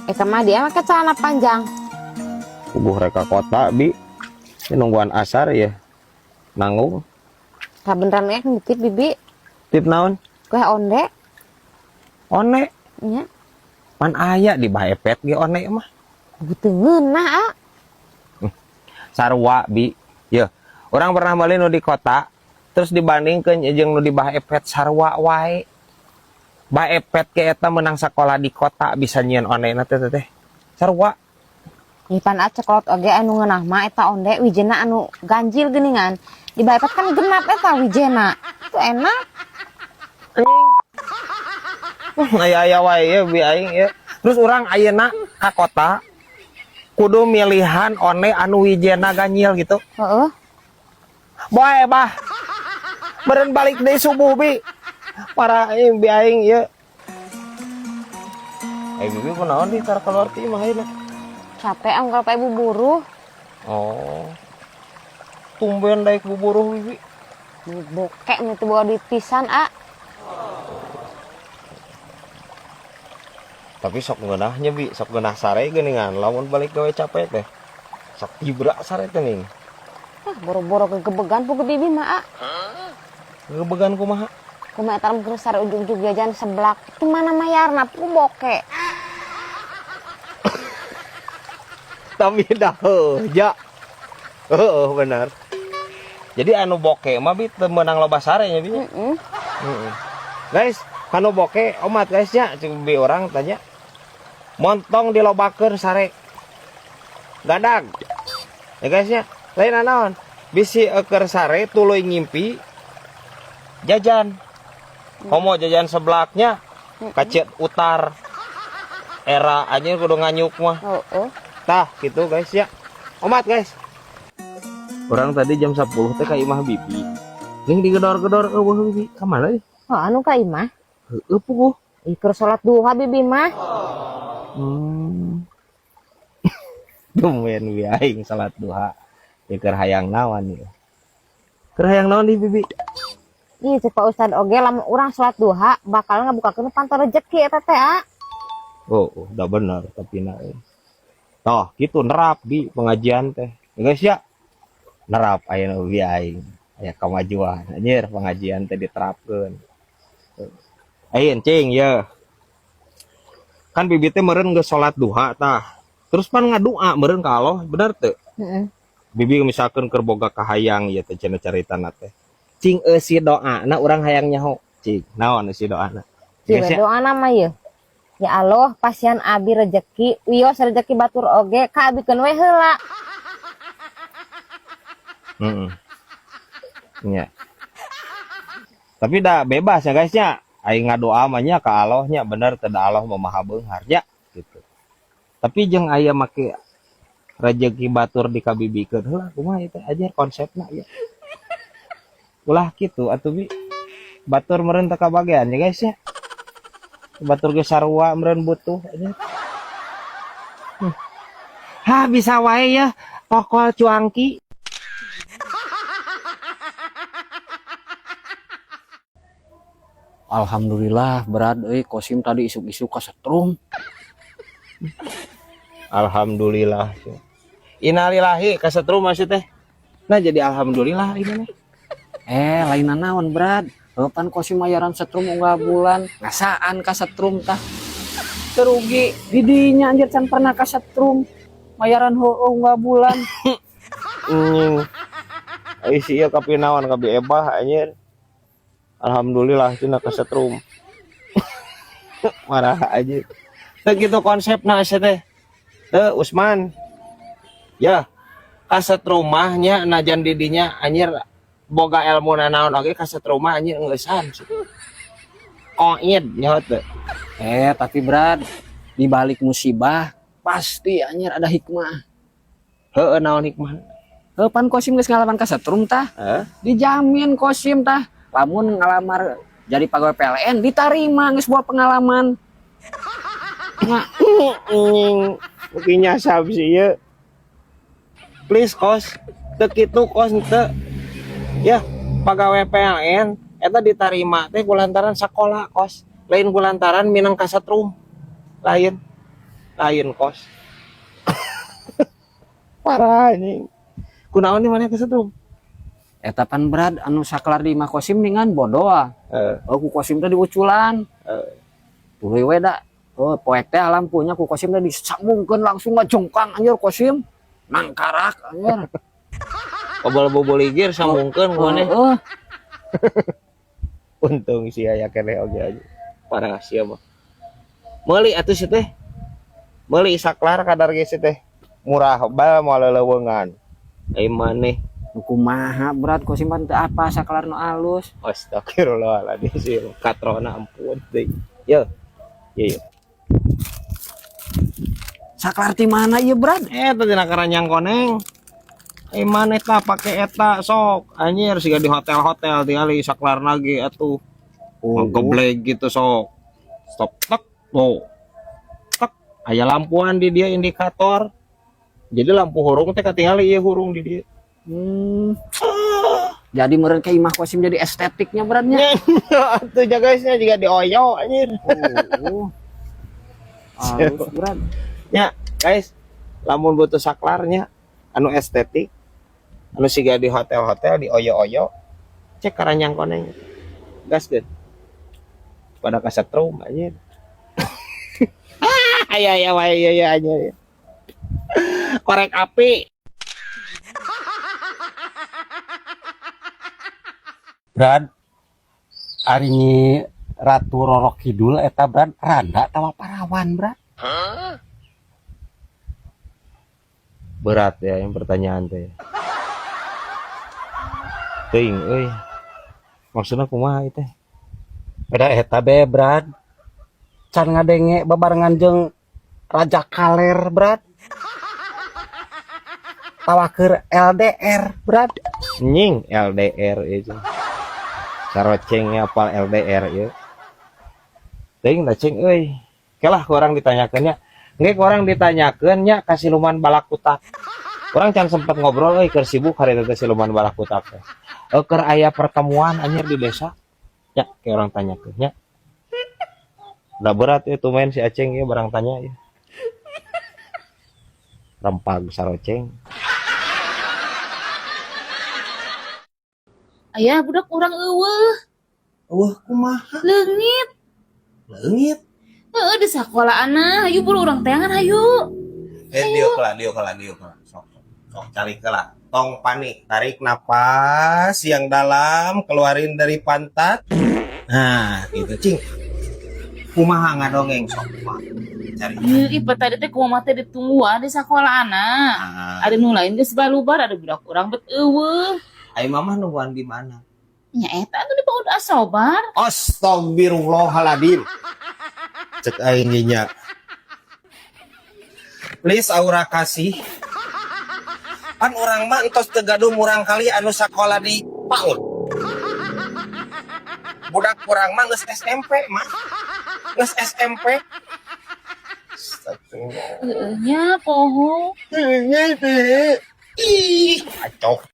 Kemana dia make celana panjang? Puguh rek ka kota, Bi. Ini nungguan asar ya. Nanggung. Kabeneran eh nitip, Bibi. Tip naon? Kue onde. One. Nya. Pan aya di Bah Epet ge one mah. Teu ngeunah, ah. Sarua, Bi. Ya, urang pernah meuli nu di kota, terus dibandingkeun jeung nu di Bah Epet, sarua wae. Bah Epet ke eta menang sekolah di kota bisa nyieun one na teh teh. Sarua. Ih, pan ceklot oge anu ngeunah mah eta onde wijena anu ganjil geuningan. Di Bah Epet kan genap eta wijena. Itu enak. Aya-aya wae ya bi aing ya. Terus urang ayeuna ka kota kudu milihan one anu wijena ganjil gitu. Heeh. Boy, bah. Meureun balik deui subuh, Bi. Para aing bi aing ya. Eh, Bibi kunaon di tar keluar ti imah ayeuna? Capek am kalau buburuh. Oh. Tumben daek buburuh, Bibi. Bokek nu teu boga duit pisan, ah. Tapi sok ngeunahnya, Bi, sok ngeunah sare geuningan lamun balik gawe capek teh. Sok tibra sare teh ning. Ah, boro-boro kegebegan puguh Bibi mah, ah. Gegebegan kumaha? Kumaha eta mun sare ujug-ujug jajan seblak. Di mana mayarna puguh bokek. Tapi dah ja. Heeh, benar. Jadi anu bokek mah, Bi, teu meunang loba sare nya, Bi. Heeh. Heeh. Guys, kanu bokek omat guys nya, cek bi orang tanya. Montong dilobakeun sare. Gadag. Ya guys nya, lain naon? Bisi eker sare tuluy ngimpi jajan. Komo jajan seblaknya kacet utar. Era anjir kudu nganyuk mah. Heeh. Tah gitu guys ya. Omat guys. Orang tadi jam 10 teh ka imah Bibi. Ning digedor-gedor eueuh Bibi. Ka mana nih? Oh, anu ka imah. Heueuh puguh. Ih, keur salat duha Bibi mah. Tumben bi aing salat duha. Ya keur hayang naon ieu. Keur hayang naon di Bibi? Ih, cek Pak Ustad oge lamun urang salat duha bakal ngabukakeun panto rezeki eta teh, ah. Oh, udah bener tapi na. Toh, gitu nerap di pengajian teh. Ya guys ya. Nerap aya nu bi aing. Aya kamajuan. Anjir, pengajian teh diterapkeun. Ayeun cing ya. Kan Bibi teh meureun geus salat duha tah. Terus pan ngadua meureun ka Allah, bener teu? Heeh. Bibi misalkan keur boga kahayang ieu teh cenah caritana teh. Cing eusi doana urang hayang nyaho. Cing, naon eusi doana? Cing Guys, ya. Doana mah ieu. Ya Allah, pasihan abi rezeki, wios rezeki batur oge, ka abikeun we heula. Heeh. Nya. Tapi dah bebas ya guys nya. Aing ngadoa mah nya ka Allah nya, bener teu da Allah mah maha beunghar nya gitu. Tapi jeung aya make rezeki batur dikabibikeun heula kumaha ieu teh ajar konsepna ya. Ulah kitu atuh Bi. Batur meureun teu kabagean ya guys ya. Batur ge sarua meureun butuh aja. Hah, bisa wae ya kokol cuangki. Alhamdulillah berat euy, Kosim tadi isuk-isuk kasetrum. Alhamdulillah. Innalillahi kasetrum masih teh. Nah jadi alhamdulillah ini nih. Lain naon berat. Pan Kosim mayaran setrum unggal bulan, ngasaan kasetrum tah. Terugi didinya anjir can pernah kasetrum. Mayaran heueuh unggal bulan. Nying. Ai si ieu kapinawan ka Bi Ebah anjir. Alhamdulillah cenah kasetrum. Marah aja. Teu kitu konsepna asa teh. Teu Usman. Ya, kasetrum mah nya najan didinya anjir boga ilmu naon oge kasetrum mah anjir engeusan. Koid nyaho teu. Tapi berat di balik musibah pasti anjir ada hikmah. Heueuh naon hikmah? Heuh pan Kosim geus ngalaman kasetrum tah. Heuh? Dijamin Kosim tah lamun ngalamar jadi pegawai PLN ditarima geus buah pengalaman. Nah, Nying, mungkin nyasab sih ieu. Please kos, teu kitu kos teu. Ya, pegawai PLN eta ditarima teh kulantaran sakola kos, lain kulantaran minang kasetrum. Lain. Lain kos. Parah anjing. Kunaon nih maneh kesetrum? Eta pan, Brad, anu saklar di imah Kosim ningan bodoh. Oh, ku Kosim teh diuculan. Tuluy we da. Oh, poek teh lampunya ku Kosim teh disambungkeun, langsung ngajongkang anjir Kosim. Nangkarak anjir. Kobal boboligir sambungkeun ku maneh. Heeh. Untung sih aya keneh oge aja. Parah sia mah. Meuli atuh si teh. Meuli saklar kadar ge si teh. Murah bal moal leuweungan. Ai maneh. Nu kumaha, Brad, Kosim pan teu apa saklar nu alus. Astagfirullahaladzim sih, katrona ampun deui. Yo. Yo yo. Saklar ti mana ieu, Brad? Eta dina keranjang koneng. Ai maneh tah pake eta sok. Anjir siga di hotel-hotel tingali saklar ge atuh. Oh, Ngegeblek gitu sok. Stop tek tuh. Tek aya lampuan di dia, indikator. Jadi lampu hurung teh katingali ieu hurung di dia. Jadi meureun ke imah Kosim jadi estetiknya, Bradnya. Atuh ja guysnya juga di oyo anjir. Oh. Halus, Brad. Ya, guys, lamun butuh saklarnya anu estetik, anu siga di hotel-hotel di oyo-oyo, cek keranjang koneng. Gas deh. Pada kasetrum anjir. Ah, aya aya wae ya ya anjir. Korek api. Brad, ari Nyi Ratu Roro Kidul eta, Brad, randa tawa parawan, Brad? Berat ya yang pertanyaan teh. Teuing euy. Maksudna kumaha ieu teh? Beda eta be, Brad. Can ngadenge babarengan jeung Raja Kaler, Brad? Tawa keur LDR, Brad? Nying LDR itu. Sarocengnya apal LDR ya. Teuing da cing euy. Kelah ku urang ditanyakeun nya. Engke ku urang ditanyakeun nya ka siluman balakutak. Urang can sempet ngobrol euy, keur sibuk hari teh siluman balakutak teh. Keur aya pertemuan anjir di desa. Ya, kayak urang tanyakeun nya. Udah berat itu main si Aceng ya barang tanya ya. Rempag saroceng. Ayah, budak urang euweuh. Euweuh kumaha? Leungit. Leungit. Heeh, di sekolah anak. Hayu buru urang teangan hayu. Eh, diuk lah, diuk lah, diuk lah. Sok, sok, sok cari lah. Tong panik, tarik napas yang dalam, keluarin dari pantat. Nah, gitu, cing. Kumaha ngadongeng sok kumaha. Cari. Ih, ieu tadi teh kumaha teh ditungguan di sekolah anak. Ah, Ada nu lain geus balubar, ada budak urang bet euweuh. Ai mamah nungguan di mana? Nya eta atuh di PAUD Asobar. Astagfirullahaladzim. Cek aing ge nya. Please aura kasih. Pan urang mah entos teu gaduh murang kali anu sakola di PAUD. Budak urang mah geus SMP mah. Geus SMP. Astagfirullah. Heeh nya poho. Ih, acok.